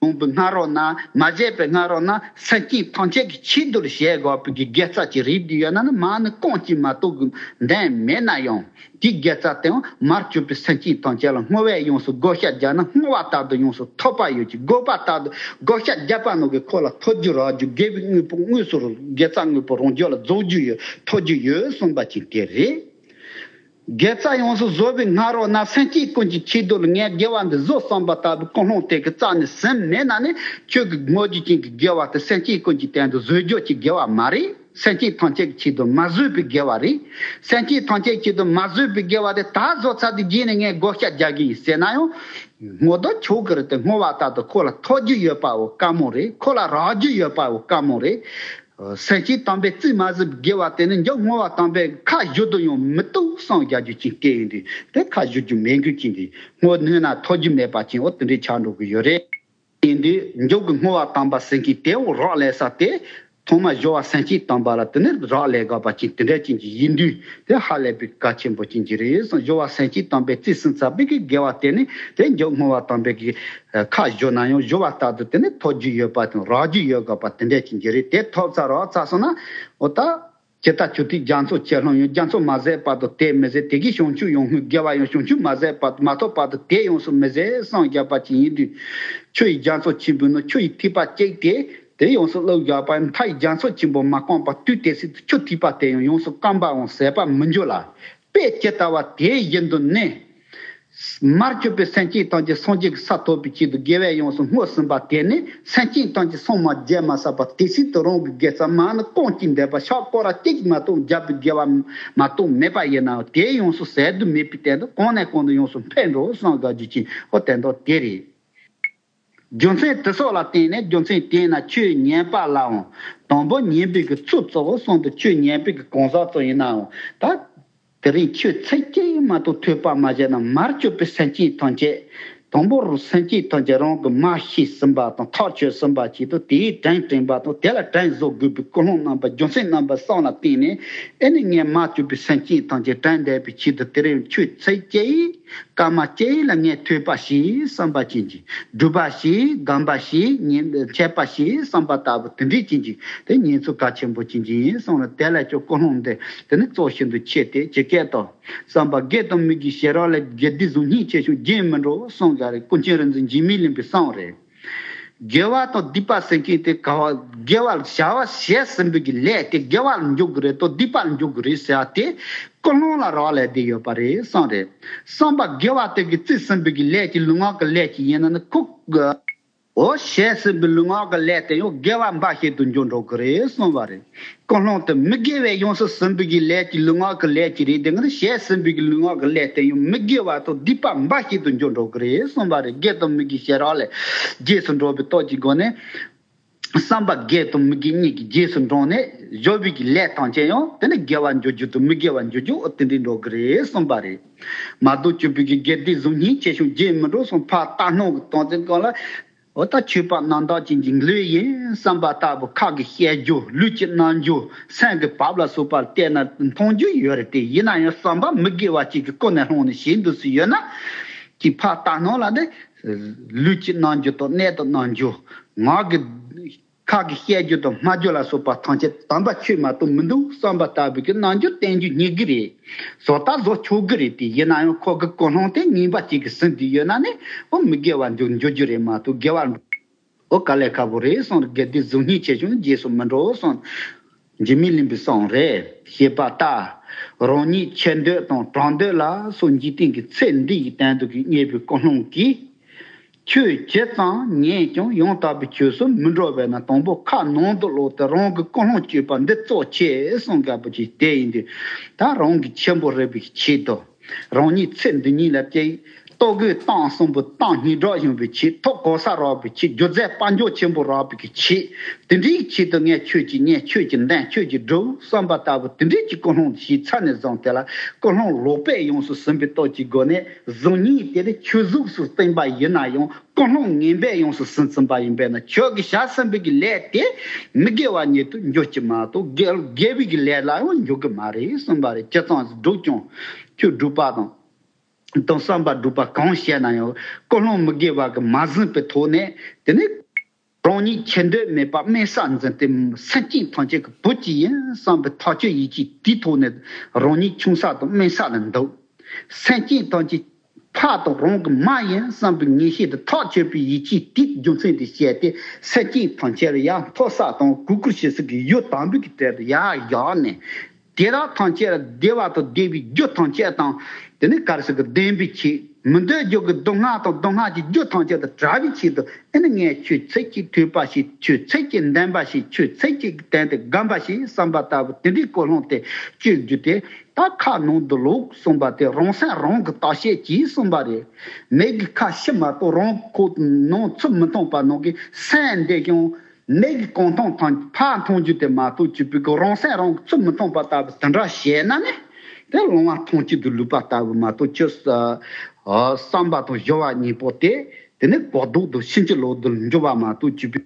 ཡོང་བའི་སྔ་རོལ་ན། མ་བྱས་པའི་སྔ་རོལ་ན། སེམས་ཅན་ཐམས་ཅད་ཀྱི་ཆེད་དུ་བྱེད་དགོས་པའི་གི་དགེ་རྩ་ཅིག་རེད་དུས་ཡོད་ན་ནི། མ་ཎི་རྐང་གཅིག་མ་གཏོགས་འདོན་མེད་ན་ཡང་། དེའི་དགེ་རྩ་དེའང་མར་གྱུར་པའི་སེམས་ཅན་ཐམས་ཅད་ལ་བསྔོ་བས་ཡོངས་སུ་བགོ་བཤའ་བརྒྱབ་ན། བསྔོ་བ་ལྟར་དུ་ཡོངས་སུ་ཐོབ་པ་ཡོད་ཅིང་། བགོ་བ་ལྟར་དུ། བགོ་བཤའ་བརྒྱབ་པ་ནང་གི་ཁོ་ལ་ཐོབ་རྒྱུ་རག་རྒྱུ། དགེ་བའི་དངོས་པོ་དངོས་སུ། དགེ་རྩ་དངོས་པོ་རང་རྒྱུད་ལ་རྫོགས་རྒྱུ་ཡོད། ཐོབ་རྒྱུ་ཡོད་གསུངས་པ་ཅིག་དེ་རེད། དགེ་རྩ་ཡོངས་སུ་རྫོགས་པའི་སྔ་རོལ་ན། སེམས་ཅན་ཀུན་གྱི་ཆེད་དུ་ལ་ངས་དགེ་བ་འདི་བཟོ་བསམ་པ་ལྟ་བུའི་ཀུན་སློང་དེ་གི་རྩ་ནས་ཟིན་མེད་ན་ནི། ཁྱོད་ཀྱི་བསྔོ་རྒྱུ་ཅན་གྱི་དགེ་བ་དེ་སེམས་ཅན་ཀུན་གྱི་དོན་དུ་བཟོ་རྒྱུ་ཅིག་དགེ་བ་མ་རེད། སེམས་ཅན་ཐམས་ཅད་ཀྱི་ཆེད་དུ་མ་བཟོས་པའི་དགེ་བ་རེད། སེམས་ཅན་ཐམས་ཅད་ཀྱི་ཆེད་དུ་མ་བཟོས་པའི་དགེ་བ་དེ་ད་བཟོ་ཚར་དུས་རྗེས་ནས་ངས་བགོ་བཤའ་རྒྱག་གི་ཡིན་ཟེར་ན་ཡང་། སྔོ་དོ་ཆོག་གི་རེད་དེ། བསྔོ་བ་ལྟར་དུ་ཁོ་ལ་ཐོབ་རྒྱུ་ཡོད་པའོ་དཀའ་མོ་རེད། ཁོ་ལ་རག་རྒྱུ་ཡོད་པའོ་དཀའ་མོ་རེད། སེམས་ཅན་དམ་པའི་རྩིས་མ་ཟིན་དགེ་བ་དེ་ནི་མཇུག་བསྔོ་བ་དམ་པའི་ཁ་བཞུ་དུ་ཡང་མི་བཏུབ་བསམ་རྒྱག་རྒྱུ་ཅིག་སྐད་ཡིན་དུས། དེ་ཁ་བཞུ་རྒྱུ་མེད་རྒྱུ་ཅིག་འདི་བསྔོ་ནུས་ན་ཐོབ་རྒྱུ་མེད་པ་ཅིག་འོ་དེ་འདྲའི་ཆགས་འགྲོ་གི་ཡོད་རེད། ཡིན་དུས་མཇུག་གི་བསྔོ་བ་དམ་པ་ཟེར་མཁན་དེ་འོ་རག་ལས་ས་དེ། ཐོག་མ་སྦྱོར་བ་སེམས་ཅན་དམ་པ་ལ་དེ་ནི་རག་ལས་དགོས་པ་ཅིག་དེ་འདྲ་ཅིག་ཅིག་ཡིན་དུས། དེ་ཧ་ལས་པའི་གལ་ཆེན་པོ་ཅིག་ཅིག་རེད་གསུངས། སྦྱོར་བ་སེམས་ཅན་དམ་པའི་རྩིས་ཟིན་ཚར་བའི་གི་དགེ་བ་དེ་ནི་དེ་མཇུག་བསྔོ་བ་དམ་པའི་གི་ཁ་བཞུ་ན་ཡང་བཞུ་བ་ལྟར་དུ་དེ་ནི་ཐོབ་རྒྱུ་ཡོད་པ་དང་རག་རྒྱུ་ཡོད་དགོས་པ་དེ་འདྲ་ཅིག་ཅིག་རེད། དེ་ཐོབ་ཚར་རག་ཚར་སོང་ན་འོ་ད། ཇི་ལྟར་ཆུ་ཐིགས་རྒྱ་མཚོ་ཆེ་ལྷུང་ཡང་རྒྱ་མཚོ་མ་ཟད་བར་དུ་དེ་མི་ཟད། དེ་གི་བྱང་ཆུབ་ཡོངས་བསྔོས་དགེ་བ་ཡང་བྱང་ཆུབ་མ་ཟད་བར་དུ་མ་ཐོབ་བར་དུ་དེ་ཡོངས་སུ་མི་ཟད་བསམ་རྒྱག་པ་ཅིག་ཡིན་དུས། ཆུ་ཡི་རྒྱ་མཚོ་ཆེན་པོའི་ནང་ཆུ་ཡི་ཐིགས་པ་གཅིག་དེ་དེ་ཡོངས་སུ་བླུགས་རྒྱག་པ་མཐའ་ཡི་རྒྱ་མཚོ་ཆེན་པོ་མ་སྐམ་པ་དུས་དེ་སྲིད་དུ་ཆུ་ཐིགས་པ་དེ་ཡང་ཡོངས་སུ་སྐམ་པའང་ཟད་པར་མི་འགྱུར་ལ། དཔེ་ཇི་ལྟ་བ་དེ་བཞིན་དུ་ནི། མར་གྱུར་པའི་སེམས་ཅན་ཐམས་ཅད་སངས་རྒྱས་ཀྱི་ས་ཐོབ་པའི་ཆེད་དུ་དགེ་བའི་ཡོངས་སུ་བསྔོས་ཟིན་པ་དེ་ནི་སེམས་ཅན་ཐམས་ཅད་སངས་མ་རྒྱས་མ་ཟད་པ་དེ་སྲིད་དུ་རང་གི་དགེ་རྩ་མ་ནི་སྐོང་གིས་འདེབས་པ་ཤ་སྐོར་ར་གཅིག་མ་གཏོགས་བརྒྱབ་པའི་དགེ་བ་མ་གཏོགས་མེད་པ་ཡིན་ནའང་དེ་ཡོངས་སུ་ཟད་དུ་མེད་པའི་སྟེང་དུ་གང་ནས་གང་དུ་ཡོངས་སུ་འཕེལ་འགྲོ་བསམ་དགའ་རྒྱུ་ཅན་འོ་དེ་འདྲ་དེ་རེད། རྒྱུ་མཚན་དེ་སོགས་ལ་བརྟེན་ནས་རྒྱུ་མཚན་དེས་ན་ཆོས་ཉན་པ་ལའང་དང་པོ་ཉན་པའི་གི་ཚུལ་གཙོ་བོ་གསུམ་དུ་ཆོས་ཉན་པའི་གི་གང་ཟག་ཚོ་ཡིན་ནའང་ད། དེ་རིང་ཆོས་ཚིག་གཅིག་མ་གཏོགས་ཐོས་པ་མ་བྱས་ན་མར་གྱུར་པའི་སེམས་ཅན་ཐམས་ཅད། དང་པོར་སེམས་ཅན་ཐམས་ཅད་རང་གི་མ་ཤེས་ཟིན་པ་དང་ཐག་ཆོད་ཟིན་པ་ཆེད་དུ་དེའི་དྲིན་དྲན་པ་དང་དེ་ལ་དྲིན་གཟོ་དགོས་པའི་ཀུན་སློང་རྣམ་པ་རྒྱུ་མཚན་རྣམ་པ་གསུམ་ལ་བརྟེན་ནས་ཨེ་ནི་ངས་མར་གྱུར་པའི་སེམས་ཅན་ཐམས་ཅད་དྲིན་དྲན་པའི་ཆེད་དུ་དེ་རིང་ཆོས་ཚིག་གཅིག་སྐར་མ་གཅིག་ལ་ངས་ཐོས་པ་ཞིག་བསམ་པ་ཅན་གྱི་སྒྲུབ་པ་ཞིག་སྒོམ་པ་ཞིག་ཉན་འཆད་པ་ཞིག་བསམ་པ་ལྟ་བུ་དེ་འདྲའི་ཅན་གྱི་དེ་ཉན་ཚུལ་གལ་ཆེན་པོ་ཅན་གྱི་ཡིན་གསུངས་ལ། དེ་ལ་ཁྱོད་ཀུན་སློང་འདི་དེ་ནི་གཙོ་ཤིན་ཏུ་ཆེ་སྟེ་ཇི་སྐད་དུ། བསམ་པ་དགེ་དང་མི་དགེའི་བྱེ་བྲག་ལས། དགེ་སྡིག་གཟུགས་བརྙན་ཆེ་ཆུང་རྗེས་མི་འགྲོ་གསུངས་ཀྱང་རེད། ཀུན་མཁྱེན་རིག་འཛིན་འཇིགས་མེད་གླིང་པའི་གསུང་རེད། དགེ་བ་དང་སྡིག་པ་ཟེར་མཁན་དེ་ག་བ་དགེ་བ་བྱ་བ་བྱས་ཟིན་པའི་གི་ལས་དེ་དགེ་བ་ལ་འཇུག་གི་རེད་དོ་སྡིག་པ་ལ་འཇུག་གི་རེད་ཟེར་བ་དེ་ཀུན་སློང་ལ་རག་ལས་བསྡད་ཡོད་པ་རེད་གསུངས་རེད། བསམ་པ་དགེ་བ་དེ་གི་བརྩིས་ཟིན་པའི་གི་ལས་ཀྱི་ལུས་ངག་གི་ལས་ཀྱི་ཡིན་ན་ནི་ཁོ། འོ་བྱས་ཟིན་པའི་ལུས་ངག་གི་ལས་དེ་ཡང་དགེ་བ་འབའ་ཞིག་ཏུ་འགྱུར་འགྲོ་གི་རེད་གསུངས་པ་རེད། ཀུན་སློང་དེ་མི་དགེ་བའི་ཡོངས་སུ་ཟིན་པའི་གི་ལས་ཀྱི་ལུས་ངག་གི་ལས་ཀྱི་རེད། དེ་ང་ཚོ་བྱས་ཟིན་པའི་གི་ལུས་ངག་གི་ལས་དེ་ཡང་མི་དགེ་བ་དང་སྡིག་པ་འབའ་ཞིག་ཏུ་འགྱུར་འགྲོ་གི་རེད་གསུངས་པ་རེད། དགེ་དང་མི་དགེ་བྱེ་བྲག་ལས་རྗེས་སུ་འགྲོ་བའི་སྟོབས་ཀྱི་སྒོ་ནས། བསམ་པ་དགེ་དང་མི་དགེ་གཉིས་ཀྱི་རྗེས་སུ་འབྲངས་ནས་སྦྱོར་བའི་གི་ལས་ཐམས་ཅད་ཡང་དེ་ནི་དགེ་བ་འགྱུར་རྒྱུ་དང་མི་དགེ་བ་འགྱུར་རྒྱུ་འོ་དེ་འདྲའི་འགྲོ་གི་རེད་གསུངས་པ་རེད། མ་རྡོ་གཅོད་པའི་གི་དགེ་སྡིག་གཟུགས་བརྙན་ཆེ་ཆུང་རྗེས་མི་འགྲོ་གསུངས། ཕར་ལྟ་སྣང་གི་སྟངས་འཛིན་སྐབས་ལ། འོ་ད་ཆོས་པ་རྣམ་དག་ཅན་གྱི་ལུས་ཡིན་བསམ་པ་ལྟ་བུ་ཁ་གི་བཤད་རྒྱུ་ལུས་ཀྱི་རྣམ་འགྱུར་སེམས་ཀྱི་བབ་ལ་སོགས་པར་བལྟས་ན་མཐོང་རྒྱུ་ཡོད་རེད་དེ། ཡིན་ན་ཡང་བསམ་པ་མི་དགེ་བ་ཅིག་གི་ཀུན་ནས་སློང་ནས་བྱེད་འདུག་སུ་ཡོད་ན། ཅིག་ཕར་ལྟ་སྣང་ལ་ནི། ལུས་ཀྱི་རྣམ་འགྱུར་དང་གནས་དང་རྣམ་འགྱུར། ངག་གི། ཁ་གི་བཤད་རྒྱུ་དང་སྨྲ་རྒྱུ་ལ་སོགས་པ་ཐམས་ཅད་དམ་པ་ཆོས་མ་གཏོགས་མི་འདུག་བསམ་པ་ལྟ་བུ་གི་རྣམ་འགྱུར་བསྟན་རྒྱུ་ཉེ་གི་རེད། བཟོ་ལྟ་བཟོ་ཆོག་གི་རེད་དེ། ཡིན་ན་ཡང་ཁོ་གི་ཀུན་སློང་དེ་ངན་པ་ཅིག་གི་ཟིན་དུ་ཡོད་ན་ནི་འོ་མི་དགེ་བ་འགྱུར་འགྱུར་རྒྱུ་རེད་མ་གཏོགས་དགེ་བ་འགྲོ། འོ་དཀའ་ལས་ཁག་པོ་རེད་གསུངས། དགེ་སྡིག་གཟུགས་བརྙན་ཆེ་ཆུང་རྗེས་སུ་མི་འགྲོ་གསུངས། འཇིགས་མེད་གླིང་པའི་གསུང་རེད། ཞེས་པ་ལྟར། རང་ཉིད་ཆེ་འདོད་དང་གྲགས་འདོད་ལ་སོགས་འཇིག་རྟེན་གྱི་ཚེ་འདི་ཡི་སྟེང་དུ་གི་རྙེད་པའི་ཀུན་སློང་གིས། ཆོས་ཇི་ཙམ་ཉན་ཀྱང་ཡང་དག་པའི་ཆོས་སུ་མི་འགྲོ་བས་ན་དང་པོ་ཁ་ནང་དུ་ལོག་སྟེ་རང་གི་ཀུན་སློང་བཅོས་པ་འདི་གཙོ་ཆེ་གསུང་དགོས་པ་ཅིག་དེ་ཡིན་དུས། ད་རང་གི་ཆེན་པོ་རེད་པའི་ཆེད་དུ། རང་ཉིད་ཚེ་འདི་ཉིད་ལ་སྐྱེ། ལྟོ་གོས་གཏམ་གསུམ་པོ་གཏམ་སྙན་གྲགས་ཡོང་བའི་ཆེད། ཐོབ་གོ་ས་རག་པའི་ཆེད། རྒྱུ་རྫས་དཔལ་འབྱོར་ཆེན་པོ་རག་པའི་གི་ཆེད། དེ་འདྲའི་ཆེད་དུ་ངས་ཆོས་ཀྱི་ཉན། ཆོས་ཀྱི་འདོན། ཆོས་ཀྱི་སྒྲུབ་བསམ་པ་ལྟ་བུ་དེ་འདྲའི་གི་ཀུན་སློང་ཞིག་ཚར་ནས་བཟུང་དེ་ལ་ཀུན་སློང་ལོག་པའི་ཡོངས་སུ་ཟིན་པའི་སྟོབས་ཀྱི་སྒོ་ནས་གཟུགས་བརྙན་དེ་ནི་ཆོས་གཟུགས་སུ་བསྟན་པ་ཡིན་ན་ཡང་ཀུན་སློང་ངན་པའི་ཡོངས་སུ་ཟིན་ཟིན་པ་ཡིན་པས་ན་ཆོས་ཀྱི་བྱ་ཟིན་པའི་གི་ལས་དེ་མི་དགེ་བ་ཉིད་དུ་འགྱུར་གྱི་མ་གཏོགས་དགེ་དགེ་བའི་གི་ལས་ལ་ཡང་འགྱུར་གི་མ་རེད་གསུངས་པ་རེད། ཇི་ཙམ་སྒྲུབ་ཀྱང་ཆོས་སྒྲུབ་པ་དང་། དང་བསམ་པ་སྒྲུབ་པ་གང་བྱས་ན་ཡང་ཀུན་སློང་མི་དགེ་བ་གི་མ་ཟིན་པའི་ཐོག་ནས་དེ་ནི་རང་ཉིད་ཆེ་འདོད་མེད་པ་དམན་ས་འཛིན་ཏེ་སེམས་ཅན་ཐམས་ཅད་ཀྱི་བུ་གཅིག་ཡིན་བསམ་པའི་ཐག་ཆོད་ཡིད་ཆེས་དེའི་ཐོག་ནས་རང་ཉིད་ཆུང་ས་དང་དམན་ས་ལ་འདུག་སེམས་ཅན་ཐམས་ཅད་ཕ་དང་རང་གི་མ་ཡིན་བསམ་པའི་ངེས་ཤེས་དེ་ཐག་ཆོད་པའི་ཡིད་ཆེས་དེའི་རྒྱུ་མཚན་དེ་བཤད་དེ་སེམས་ཅན་ཐམས་ཅད་ལ་ཡར་མཐོ་ས་དང་གུས་བཀུར་བྱེད་ས་གི་ཡུལ་དམ་པའི་གི་གྲལ་དུ་ཡར་བཞག་ནས། དེ་དག་ཐམས་ཅད་ལ་བདེ་བ་དང་བདེ་བའི་རྒྱུ་ཐམས་ཅད་དང་དེ་ནི་ག་རེ་ཟེར་གི་ལྡན་པའི་ཆེད། མི་འདོད་རྒྱུ་གི་སྡུག་བསྔལ་དང་སྡུག་བསྔལ་གྱི་རྒྱུ་ཐམས་ཅད་དང་བྲལ་བའི་ཆེད་དུ། ཨེ་ནི་ངས་ཁྱོད་ཚིག་གཅིག་ཐོས་པ་ཞིག་ཁྱོད་ཚིག་གཅིག་འདོན་པ་ཞིག་ཁྱོད་ཚིག་གཅིག་དོན་དེ་བསྒོམ་པ་ཞིག་བསམ་པ་ལྟ་བུ་དེ་འདྲའི་ཀུན་སློང་དེ་སྤྱོད་རྒྱུ་དེ། ད་ཁ་ནང་དུ་ལོག་གསུངས་པ་དེ་རང་སེམས་རང་གིས་བརྟག་དཔྱད་གྱིས་གསུངས་པ་རེད། མིག་གིས་ཁ་ཕྱི་མ་གཏོགས་རང་ཁོག་ནང་ཚུད་མི་ཐུབ་པ་ནང་གི་སེམས་འདི་ཀྱང་མིག་གིས་གང་མཐོང་ཐང་ཕར་མཐོང་རྒྱུ་དེ་མ་གཏོགས་ཅི་པའི་གི་རང་སེམས་རང་གིས་ཚུད་མི་ཐུབ་པ་ལྟ་བུ་དེ་འདྲ་བྱས་ན་ནི། དེ་ལོང་བ་མཐོང་བྱེད་དུ་ལུས་པ་ལྟ་བུ་མ་གཏོགས་ཁྱོད་བསམ་པ་དང་སྦྱོར་བ་གཉིས་པོ་དེ། དེ་ནི་གོ་ལྡོག་ཏུ་ཕྱིན་ཅི་ལོག་ཏུ་འགྱུར་བ་མ་གཏོགས་ཅི་པའི།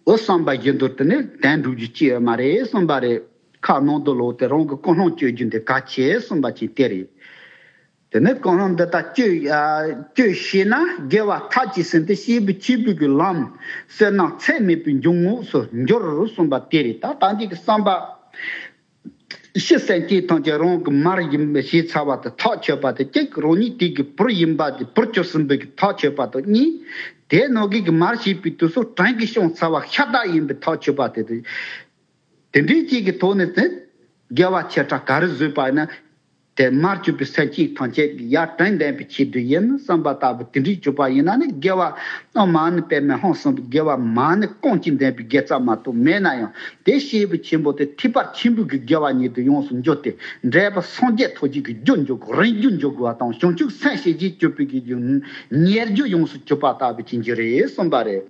འོ་བསམ་པ་བཞིན་དུ་དེ་ནི་དོན་འགྲུབ་རྒྱུ་ཅི་ཡོད་མ་རེད་གསུངས་པ་རེད། ཁ་ནང་དུ་ལོག་སྟེ་རང་གི་ཀུན་སློང་སྤྱོད་རྒྱུ་འདི་གལ་ཆེ་གསུངས་པ་ཅིག་དེ་རེད། དེ་ནི་ཀུན་སློང་འདི་དག་སྤྱོད་ཨ་སྤྱོད་ཤེས་ན་དགེ་བ་མཐའ་ཅི་ཟིན་ཏེ་སྐྱེས་བུ་ཆེན་པོའི་གི་ལམ་བསོད་ནམས་ཚད་མེད་པའི་འཇུག་ངོགས་སུ་འགྱུར་གསུངས་པ་དེ་རེད། ད་ལྟ་འདི་གི་བསམ་པ། ཕྱི་སེམས་ཅན་ཐམས་ཅད་རང་གི་མར་ཡིན་པའི་ཞེས་ཚ་བ་དེ་ཐག་ཆོད་པ་དེ་གཅིག་རང་ཉིད་དེ་གི་བུར་ཡིན་པ་དེ་བུར་གྱུར་ཟིན་པའི་གི་ཐག་ཆོད་པ་དང་གཉིས། དེ་ནང་གི་གི་མར་ཞེས་པའི་དུས་སུ་དྲན་གྱི་བྱུང་ཚ་བ་ཤ་སྟག་ཡིན་པའི་ཐག་ཆོད་པ་དེ་དང་། དེ་འདྲའི་གཅིག་གི་ཐོག་ནས་དེ་དགེ་བ་ཆེ་ཕྲ་ག་རེ་བཟོས་པ་ཡིན་ན། དེ་མར་གྱུར་པའི་སེམས་ཅན་ཐམས་ཅད་ཀྱི་ཡར་དྲན་ལྡན་པའི་ཆེད་དུ་ཡིན་བསམ་པ་ལྟ་བུ་དེ་འདྲའི་གྱུར་པ་ཡིན་ན་ནི་དགེ་བ་ཨ་མ་ནི་པདྨའི་ཧང་སངས་པའི་དགེ་བ་མ་ནི་ཀུན་གྱིས་ལྡན་པའི་དགེ་རྩ་མ་གཏོགས་མེད་ན་ཡང་། དེ་སྐྱེས་བུ་ཆེན་པོ་དེ་ཐེག་པ་ཆེན་པོའི་གི་དགེ་བ་ཉིད་དུ་ཡོངས་སུ་འགྱུར་ཏེ། འབྲས་བུ་སངས་རྒྱས་ཐོབ་བྱེད་ཀྱི་རྒྱུར་འགྱུར་དགོས། རིན་རྒྱུར་འགྱུར་དགོས་པ་དང་། བྱང་ཆུབ་སེམས་ཞེས་བྱའི་སྤྱོད་པའི་གི་རྒྱུ་ཉེར་རྒྱུ་ཡོངས་སུ་གྱུར་པ་ལྟ་བུ་ཅན་གྱི་རེད་གསུངས་པ་རེད།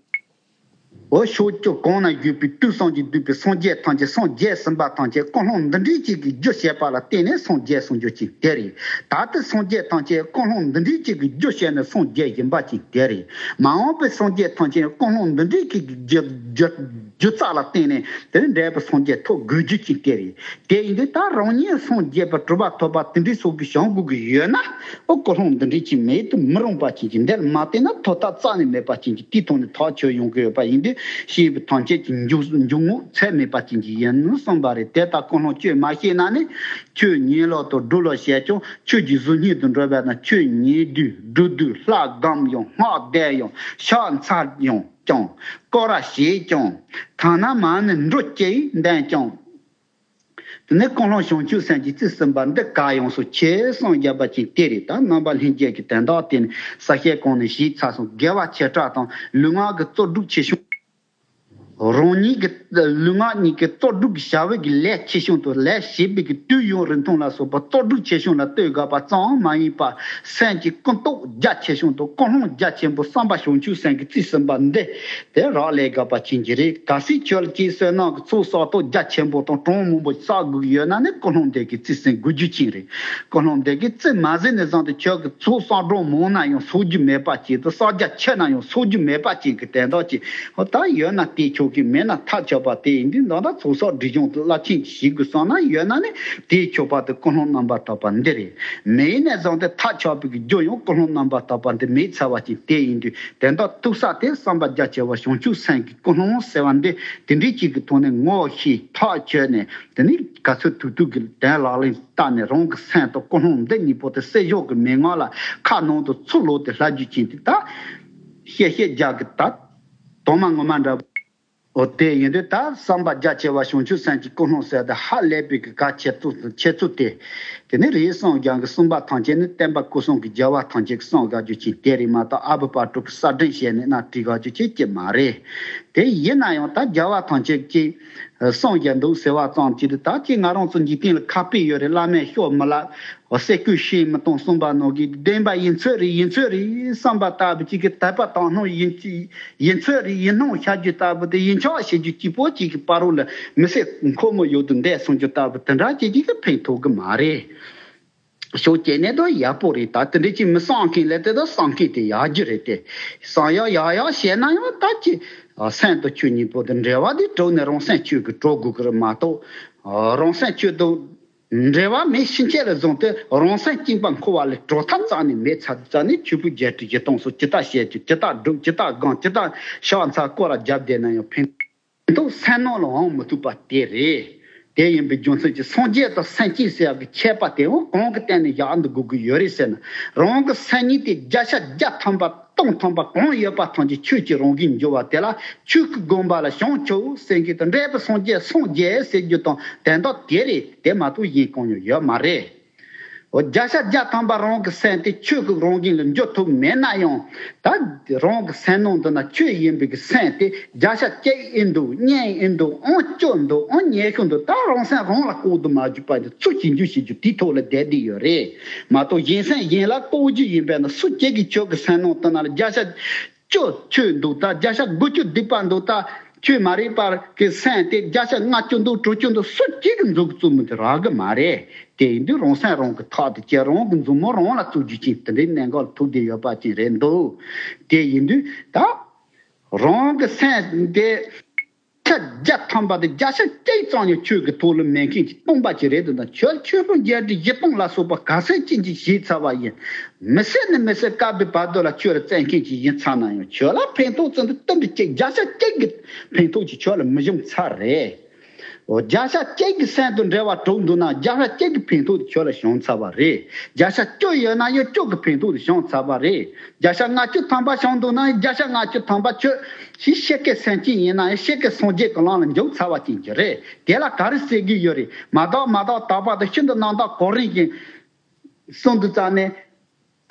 འོ་ཕྱོགས་བཅུ་གང་ན་བཞུགས་པའི་དུས་གསུམ་གྱི་འདུས་པའི་སངས་རྒྱས་ཐམས་ཅད་སངས་རྒྱས་ཟིན་པ་ཐམས་ཅད་ཀུན་སློང་འདི་འདྲའི་གཅིག་གི་རྒྱུ་བྱས་པ་ལ་བརྟེན་ནས་སངས་རྒྱས་སུ་འགྱུར་ཅིང་དེ་རེད། ད་ལྟ་སངས་རྒྱས་ཐམས་ཅད་ཀུན་སློང་འདི་འདྲའི་གཅིག་གི་རྒྱུ་བྱས་ནས་སངས་རྒྱས་ཡིན་པ་ཅིག་དེ་རེད། མ་འོངས་པའི་སངས་རྒྱས་ཐམས་ཅད་ཀུན་སློང་འདི་འདྲའི་གཅིག་གི་རྒྱུ་རྒྱུ་རྒྱུ་རྩ་ལ་བརྟེན་ནས་དེ་ནི་འབྲས་བུ་སངས་རྒྱས་ཐོབ་དགོས་རྒྱུ་ཅིག་དེ་རེད། དེ་ཡིན་དུས་ད་རང་ཉིད་སངས་རྒྱས་པ་གྲུབ་པ་ཐོབ་པ་དེ་འདྲའི་སོགས་ཀྱི་བྱུང་དགོས་ཀྱི་ཡོད་ན། ཨོ་ཀུན་སློང་འདི་འདྲའི་ཅིག་མེད་དུ་མི་རུང་པ་ཅན་གྱི་འདིར་མ་བལྟས་ན་ཐོབ་ཐབས་རྩ་ནས་མེད་པ་ཅན་གྱི་དེའི་ཐོག་ནས་ཐག་ཆོད་ཡོང་གི་ཡོད་པ་ཡིན་དུས་སྐྱེས་བུ་ཐམས་ཅད་ཀྱི་འཇུག་འཇུག་ངོགས་ཚད་མེད་པ་ཅན་གྱི་ཡིན་གསུངས་པ་རེད། དེ་ལྟར་ཀུན་སློང་སྤྱོད་མ་ཤེས་ན་ནི། ཁྱོད་ཉལ་ལོག་ཏུ་སྒྲུབ་ལོག་བྱས་ཀྱང་ཆོས་ཀྱི་གཟུགས་བརྙན་དུ་འགྲོ་བས་ན། ཁྱོད་ཉལ་དུས་སྒྲུབ་དུས་ལྷ་སྒོམ་ཡང་སྔགས་བཟླས་ཡང་ཕྱག་འཚལ་ཡང་ཀྱང་སྐོར་ར་བྱས་ཀྱང་ཐ་ན་མ་ཎི་འབྲུ་གཅིག་འདོན་ཀྱང་། དེ་ནས་ཀུན་སློང་བྱང་ཆུབ་སེམས་ཀྱི་རྩིས་ཟིན་པ་འདི་ག་ཡོངས་སུ་ཆེ་སངས་རྒྱས་པ་ཅན་དེ་རེད། ད་རྣམ་པ་ལྷན་རྒྱས་ཀྱི་དོན་དག་དེ་ནི་ས་བཤད་གོང་ནས་ཞུས་ཚར་སོང་། དགེ་བ་ཆེ་ཕྲ་དང་ལུས་ངག་གི་རྩོལ་སྒྲུབ་ཆེ་ཆུང་། རང་ཉིད་ཀྱི་ལུས་ངག་གཉིས་ཀྱི་རྩོལ་སྒྲུབ་ཀྱི་བྱ་བའི་གི་ལས་ཆེ་ཆུང་དང་ལས་བྱེད་པའི་གི་དུས་ཡུན་རིང་ཐུང་ལ་སོགས་པ་རྩོལ་སྒྲུབ་ཆེ་ཆུང་ལ་ལྟོས་དགོས་པ་ཙམ་མ་ཡིན་པར་སེམས་ཀྱི་ཀུན་རྟོག་རྒྱ་ཆེ་ཆུང་དང་ཀུན་སློང་རྒྱ་ཆེན་པོ་བསམ་པ་བྱང་ཆུབ་སེམས་ཀྱི་རྩིས་ཟིན་པ་འདི། དེ་རག་ལས་དགོས་པ་ཅན་གྱི་རེད། གལ་སྲིད་ཁྱོད་ཀྱིས་བསོད་ནམས་ཀྱི་ཚོགས་བསགས་སྟོབས་རྒྱ་ཆེན་པོ་དང་གྲངས་མང་པོ་བསགས་དགོས་ཀྱི་ཡོད་ན་ནི་ཀུན་སློང་འདི་གི་རྩིས་ཟིན་དགོས་རྒྱུ་ཅན་རེད། ཀུན་སློང་འདི་གི་རྩིས་མ་ཟིན་ནས་བཟུང་སྟེ་ཁྱོད་ཀྱི་ཚོགས་བསགས་གྲངས་མང་ན་ཡང་གསོག་རྒྱུ་མེད་པ་ཅན་དང་བསགས་རྒྱ་ཆེ་ན་ཡང་གསོག་རྒྱུ་མེད་པ་ཅན་གྱི་དོན་དག་ཅིག་ཧོ་ད་ཡོད་ན་དེས་ཆོག་གི་མེད་ན་ཐབས་ཆག་པ་དེ་ཡིན་དུས་ད་ལྟ་ཚོགས་བསགས་སྒྲིབ་སྦྱོང་དེ་རླབས་ཆེན་ཞིག་དགོས་བསམ་ན་ཡོད་ན་ནི་དེས་ཆོག་པ་དེ་ཀུན་སློང་རྣམ་པར་དག་པ་འདི་རེད། མེད་ནས་བཟུང་སྟེ་ཐབས་ཆག་པའི་གི་རྒྱུ་ཡང་ཀུན་སློང་རྣམ་པར་དག་པ་འདི་མེད་ཚར་བ་ཅན་དེ་ཡིན་དུས། དེ་འདྲ་ཐུག་ས་དེ་བསམ་པ་རྒྱ་ཆེ་བ་བྱང་ཆུབ་སེམས་ཀྱི་ཀུན་སློང་ཟེར་བ་འདི་དེ་འདྲའི་ཅིག་གི་ཐོག་ནས་ངོ་ཤེས་ཐག་ཆོད་ནས། དེ་ནི་ག་ཚོད་ཐུབ་ཐུབ་ཀྱི་དོན་ལག་ལེན་བསྟར་ནས་རང་གི་སེམས་དང་ཀུན་སློང་འདི་གཉིས་པོ་དེ་བསྲེ་ཞོག་གི་མན་ངག་ལ་ཁ་ནང་དུ་ཚུར་ལོག་སྟེ་ལྷག་རྒྱུ་ཅན་དེ་ད་བཤད་བཤད་རྒྱག་གི་ད་དོན་མ་ངོ་མ་འདྲ་བོ། འོ་དེ་ཡིན་དུས་ད་བསམ་པ་རྒྱ་ཆེ་བ་བྱང་ཆུབ་སེམས་ཀྱི་ཀུན་སློང་ཟེར་ཏེ་ཧ་ལས་པའི་གི་གལ་ཆེ་ཚུལ་ཆེ་ཚུལ་དེ། དེ་ནི་རིའི་སངས་རྒྱས་ཀྱི་གསུངས་པ་ཐམས་ཅད་ནི་བསྟན་པ་སྐུ་གསུང་གི་རྒྱལ་བ་ཐམས་ཅད་ཀྱི་གསུང་དགའ་རྒྱུ་ཅན་དེ་རེད་མ་གཏོགས་ཨ་བུ་པ་ཕྲུག་གི་གསར་སྒྲེང་བྱས་ནས་ན་བྲིས་དགའ་རྒྱུ་ཅན་ཅི་མ་རེད། དེ་ཡིན་ན་ཡང་ད་རྒྱལ་བ་ཐམས་ཅད་ཀྱིས་གསུངས་བཞག་འདུག་ཟེར་བ་ཙམ་གྱིས་ད་ཅི་ང་རང་ཚོ་འཇིག་རྟེན་ལ་ཁ་དཔེ་ཡོད་རེད། བླ་མས་ཤོབ་མི་ལབ། འོ་ཟེར་སྐུ་ཤེས་མི་གཏོང་གསུངས་པ་ནང་གི་བདེན་པ་ཡིན་ཚོད་རེད་ཡིན་ཚོད་རེད་བསམ་པ་ལྟ་བུ་གཅིག་གི་དད་པ་དག་སྣང་ཡིན་གཅིག་ཡིན་ཚོད་རེད་ཡིན་སྣང་བྱ་རྒྱུ་ལྟ་བུ་དེ་ཡིན་ཆོག་བྱེད་རྒྱུ་གཅིག་པོ་གཅིག་གི་བར་རོ་ལ་མི་སེར་འཁོར་མོ་ཡོད་དུ་འདས་སོང་རྒྱུ་ལྟ་བུ་དེ་འདྲ་བྱེད་རྒྱུ་གི་ཕན་ཐོགས་གི་མ་རེད། ཕྱོགས་གཅིག་ནས་ད་ཡག་པོ་རེད། ད་དེ་འདྲ་ཅིག་མི་བསམ་མཁན་ལ་དེ་ད་བསམ་མཁན་དེ་ཡག་རྒྱུ་རེད་དེ། བསམ་ཡག་ཡག་ཡག་བྱས་ན་ཡང་ད་ཅི་སེམས་དང་ཆོས་གཉིས་པོ་དེ་འབྲེལ་བ་དེ་གྲོལ་ནས་རང་སེམས་ཆོས་ཀྱིས་གྲོལ་དགོས་ཀྱི་རེད་མ་གཏོགས། རང་སེམས་ཆོས་དང་འབྲེལ་བ་མེད་ཕྱིན་ཆད་ལ་བཟུང་སྟེ་རང་སེམས་གཅིག་པ་འཁོར་བ་ལས་གྲོལ་ཐབས་རྩ་ནས་མེད་ཚར་རྩ་ནས་ཆོས་ཕུང་བརྒྱད་ཁྲི་བཞི་སྟོང་སོགས་ཇི་ལྟར་བཤད་ཀྱང་ཇི་ལྟར་སྒྲུབ་ཇི་ལྟར་སྒོམ་ཇི་ལྟར་ཕྱག་འཚལ་སྐོར་ར་རྒྱབ་བསྡད་ན་ཡང་ཕན་ཐོགས་སེམས་ནང་ལ་འོང་མི་ཐུབ་པ་དེ་རེད། དེ་ཡིན་པའི་རྒྱུ་མཚན་གྱིས་སངས་རྒྱས་དང་སེམས་ཅན་ཟེར་ཡག་གི་ཁྱད་པར་དེ་འོ་གང་གི་སྟེང་ནས་བཞག་འདུག་དགོས་ཀྱི་ཡོད་རེད་ཟེར་ན། རང་གི་སེམས་ཉིད་དེ་བརྒྱ་ཆ་བརྒྱ་ཐམ་པ་སྟོང་ཐམ་པ་གང་ཡོད་པ་ཐམས་ཅད་ཆོས་ཀྱི་རང་བཞིན་འགྱུར་བ་དེ་ལ་ཆོས་ཀྱི་དགོངས་པ་ལ་བྱང་ཆུབ་སེམས་ཀྱི་དང་འབྲས་བུ་སངས་རྒྱས་སངས་རྒྱས་ཟེར་རྒྱུ་དང་དོན་དག་དེ་རེད། དེ་མ་གཏོགས་གཞན་གང་ཡང་ཡོད་མ་རེད། འོ། བརྒྱ་ཆ་བརྒྱ་ཐམ་པ་རང་གི་སེམས་དེ་ཆོས་ཀྱི་རང་བཞིན་ལ་འགྱུར་ཐུབ་མེད་ན་ཡང་། ད་རང་གི་སེམས་ནང་དུ་ན་ཆོས་ཡིན་པའི་གི་སེམས་དེ་བརྒྱ་ཆ་གཅིག་ཡིན་འདུག་གཉིས་ཡིན་འདུག་ཨང་བཅུ་འདུག་ཨང་ཉི་ཤུ་འདུག་ད་རང་སེམས་རང་ལ་ལྐོག་ཏུ་མ་གྱུར་པ་ཡིན་ཚུལ་ཞིབ་འཇུག་བྱེད་རྒྱུ་དེའི་ཐོག་ལ་བསྡད་བསྡད་ཡོད་རེད་མ་གཏོགས། གཞན་སེམས་གཞན་ལ་རྟོག་རྒྱུ་ཡིན་པས་ན། སུ་གཅིག་གིས་ཆོས་ཀྱི་སེམས་ནང་དུ་ན་བརྒྱ་ཆ་བཅུ་ཆོས་འདུག་ད་བརྒྱ་ཆ་དགུ་བཅུ་སྡིག་པ་འདུག་ད་ཆོས་མ་རིག་པར་གི་སེམས་དེ་བརྒྱ་ཆ་ལྔ་བཅུ་འདུག་དྲུག་ཅུ་འདུག་སུ་གཅིག་གིས་འཛུགས་བཙུགས་མི་དེ་རག་གི་མ་རེད། དེ་ཡིན་དུས་རང་སེམས་རང་གི་ཐག་དེ་བཅད། རང་གི་མཛུབ་མོ་རང་ལ་བཙུགས་རྒྱུ་ཅན་དེ་འདྲའི་གནད་འགག་ལ་ཐུག་བསྡད་ཡོད་པ་ཅན་རེད་འདུག་དེ་ཡིན་དུས་ད་རང་གི་སེམས་དེ་ཆ་བརྒྱ་ཐམ་པ་དེ་བརྒྱ་ཆ་གཅིག་ཙམ་ཡང་ཆོས་ཀྱི་ཐོག་ལ་མེད་མཁན་གྱི་སྟོང་པ་ཅིག་རེད་འདུག་ན། ཁྱོད་ཆོས་ཕུང་བརྒྱད་ཁྲི་བཞི་སྟོང་ལ་སོགས་པ་ག་ཚད་ཅན་ཅིག་བྱས་ཚར་བ་ཡིན། མི་ཟད་ནས་མི་ཟད་བསྐལ་པའི་བར་དོ་ལ་ཆོས་ལ་བརྩོན་མཁན་ཅིག་ཡིན་ཚར་ན་ཡང་ཁྱོད་ལ་ཕན་ཐོགས་ཙམ་དུ་ཏིལ་འབྲུ་གཅིག་བརྒྱ་ཆ་གཅིག་གི་ཕན་ཐོགས་ཀྱི་ཁྱོད་ལ་མི་འབྱུང་ཚར་རེད། འོ། བརྒྱ་ཆ་གཅིག་གི་སེམས་དང་འབྲེལ་བ་གྲུབ་འདུག་ན་བརྒྱ་ཆ་གཅིག་གི་ཕན་ཐོགས་དེ་ཁྱོད་ལ་བྱུང་ཚར་བ་རེད། བརྒྱ་ཆ་བཅུ་ཡོད་ན་ཡང་བཅུ་གི་ཕན་ཐོགས་དེ་བྱུང་ཚར་བ་རེད། བརྒྱ་ཆ་ལྔ་བཅུ་ཐམ་པ་བྱུང་འདུག་ན་བརྒྱ་ཆ་ལྔ་བཅུ་ཐམ་པ་ཁྱོད་ཤི་ཤི་ཀའི་སེམས་ཅན་ཡིན་ན་ཡང་ཤི་ཀའི་སངས་རྒྱས་ཀྱི་ལམ་ལ་འཇུག་ཚར་བ་ཅན་གྱི་རེད། དེ་ལ་ག་རེ་ཟེར་གི་ཡོད་རེད། མ་དག་མ་དག་དག་པ་དང་ཤིན་ཏུ་རྣམ་དག་གོ་རིམ་བཞིན་གསུངས་འདུག་ཙང་ནས།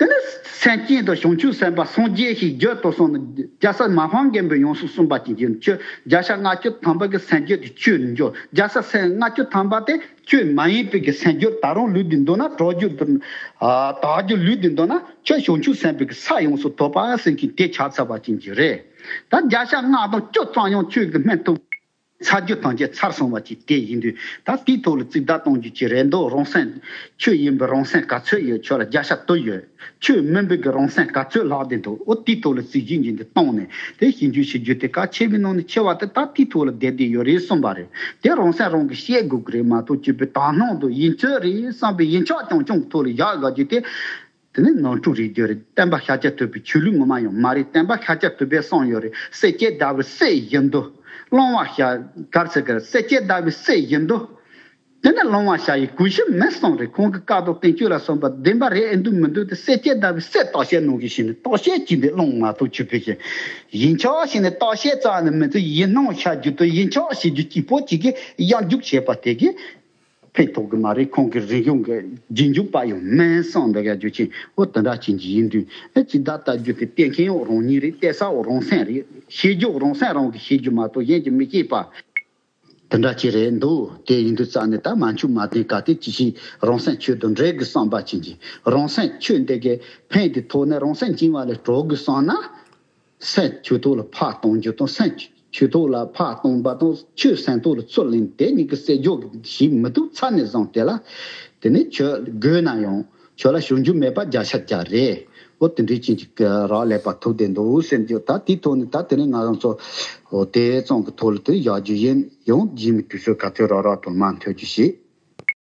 དེ་ནས་སེམས་ཅན་དང་བྱང་ཆུབ་སེམས་དཔའ་སངས་རྒྱས་ཞེས་བརྗོད་དོ་གསུངས་ནས། རྒྱལ་སྲས་མ་ཕམ་མགོན་པོས་ཡོངས་སུ་གསུངས་པ་ཅན་གྱི་ཆོས་བརྒྱ་ཆ་ལྔ་བཅུ་ཐམ་པ་གི་སེམས་རྒྱུད་དེ་ཆོས་ལ་འཇུག་བརྒྱ་ཆ་ལྔ་བཅུ་ཐམ་པ་དེ་ཆོས་མ་ཡིན་པའི་གི་སེམས་རྒྱུད་ད་རུང་ལུས་དེ་འདུག་ན་དག་རྒྱུ་དང་། ཨ། དག་རྒྱུ་ལུས་དེ་འདུག་ན་ཁྱོད་བྱང་ཆུབ་སེམས་དཔའི་གི་ས་ཡོངས་སུ་ཐོབ་པ་ཟེར་མཁན་དེ་ཆགས་ཚར་བ་ཅན་གྱི་རེད། ད་བརྒྱ་ཆ་ལྔ་དང་བཅུ་ཙམ་ཡང་ཆོས་ཀྱི་སྨན་ཐུབ། ཚར་རྒྱུ་ཐམས་ཅད་ཚར་སོང་བ་ཅིག་དེ་ཡིན་དུས། ད་དེའི་ཐོག་ལ་རྩིས་བརྡ་གཏོང་རྒྱུ་ཅིག་རེད་འདུག་རང་སེམས་ཆོས་ཡིན་པའི་རང་སེམས་ག་ཚོད་ཡོད། ཁྱོད་ལ་བརྒྱ་ཆ་དུ་ཡོད། ཆོས་མིན་པའི་གི་རང་སེམས་ག་ཚོད་ལྷག་བསྡད་འདུག་འོ། དེའི་ཐོག་ལ་རྩིས་རྒྱུ་འགྱིན་དེ་བཏང་ནས། དེ་ཞིབ་འཇུག་བྱེད་རྒྱུ་དེ་གལ་ཆེ་བའི་ནང་ནས་ཆེ་བ་དེ་ད་དེའི་ཐོག་ལ་བསྡད་བསྡད་ཡོད་རེད་གསུངས་པ་རེད། དེ་རང་སེམས་རང་གིས་ཤེས་དགོས་ཀྱི་རེད་མ་གཏོགས། སྤྱོད་པའི་དག་སྣང་དང་ཡིན་ཚོད་རེད་བསམ་པའི་ཡིན་ཆོག་རྐྱང་རྐྱང་གི་ཐོག་ལ་བཞག་དགོས་རྒྱུ་དེ། དེ་ནི་ནོར་འཁྲུལ་རེད་རྒྱུ་རེད། བསྟན་པ་ཤཱཀྱ་ཐུབ་པའི་ཆོས་ལུགས་ངོ་མ་ཡང་མ་རེད། བསྟན་པ་ཤཱཀྱ་ཐུབ་པས་གསུངས་ཡོད་རེད། བསྲེག་བཅད་བརྡར་བའི་གསེར་བཞིན་དུ། སློང་བ་ཤ་གར་ཟེར་གར་བསྲེག་བཅད་བརྡར་བའི་གསེར་བཞིན་དུ། དེ་ནི་སློང་བ་ཤ་ཡི་གོས་ཆེན་མིན་གསུངས་རེད། ཁོང་གི་བཀའ་དང་བསྟན་བཅོས་ལ་སོགས་པ་བདེན་པ་རེད་ཨེ་འདུག་མི་འདུག་དེ་བསྲེག་བཅད་བརྡར་བའི་གསེར་བརྟག་དཔྱད་གནང་གི་ཞིག་ནི་བརྟག་དཔྱད་ཅིག་འདི་སློང་མ་གཏོགས་ཆོས་ཕན་ཞིག་ཡིན་ཆོག་ཞིག་ནི་བརྟག་དཔྱད་རྩ་ནས་མི་ཚུགས། ཡིན་སྣང་ཤར་རྒྱུ་དང་ཡིན་ཆོག་ཞེས་རྒྱུ་གཅིག་པོ་གཅིག་གིས་གཡང་རྒྱུག་བྱེད་པ་དེ་གིས། ཕན་ཐོགས་ཀྱི་མ་རེད། ཁོང་གི་རིག་གཞུང་གི་རྗེས་འཇུག་པ་ཡང་མིན་གསུངས་འདུག་ཡ། རྒྱུ་ཆེན་འོ་དེ་འདྲ་ཅན་གྱི་ཡིན་དུས། ཨེ་ཅི་ད་ལྟ་རྒྱུ་དེ་བལྟས་མཁན་འོ་རང་ཉིད་རེད། བལྟས་ས་འོ་རང་སེམས་རེད། ཤེས་རྒྱུ་རང་སེམས་རང་གིས་ཤེས་རྒྱུ་མ་གཏོགས་གཞན་གྱིས་མི་ཤེས་པ། དེ་འདྲ་ཅིག་རེད་འདུག་དེ་ཡིན་དུས་རྩ་ནས་ད་མ་འཆུག་མ་བདེན་ག་དེ་ཅི་ཞིག་རང་སེམས་ཆོས་དང་འབྲེལ་དགོས་བསམ་པ་ཅན་གྱི། རང་སེམས་ཆོས་འདི་གའི་ཕན་དེ་ཐོག་ནས་རང་སེམས་བཅིང་བ་ལས་གྲོལ་དགོས་བསམ་ན། སེམས་ཆོས་ཐོག་ལ་ཕར་གཏོང་རྒྱུ་དང་། སེམས་ཆོས་ཐོག་ལ་ཕར་གཏོང་བ་དང་། ཆོས་སེམས་ཐོག་ལ་ཚུར་ལེན། དེ་གཉིས་ཀྱི་བསྲེ་སྦྱོར་ཞིག་མི་ཐུབ་ཚར་ནས་བཟུང་དེ་ལ། དེ་ནས་ཆོས་དགོས་ན་ཡང་ཆོས་ལ་ཞུགས་རྒྱུ་མེད་པ་བརྒྱ་ཆ་བརྒྱ་རེད། འོ་དེ་འདྲའི་ཅན་གྱི་རག་ལས་པ་ཐུབ་བསྡད་འདུག་སེམས་རྒྱུད། ད་དེའི་ཐོག་ནས་ད་དེ་ནས་ང་རང་ཚོ་འོ་དེ་ཙམ་གྱི་ཐོག་ལ་དེ་ཡག་རྒྱུ་ཡིན། ཡང་རྗེས་མའི་དུས་ཚོད་ག་ཚོད་རག་རག་དུ་མ་མཐུན་རྒྱུ་ཞིག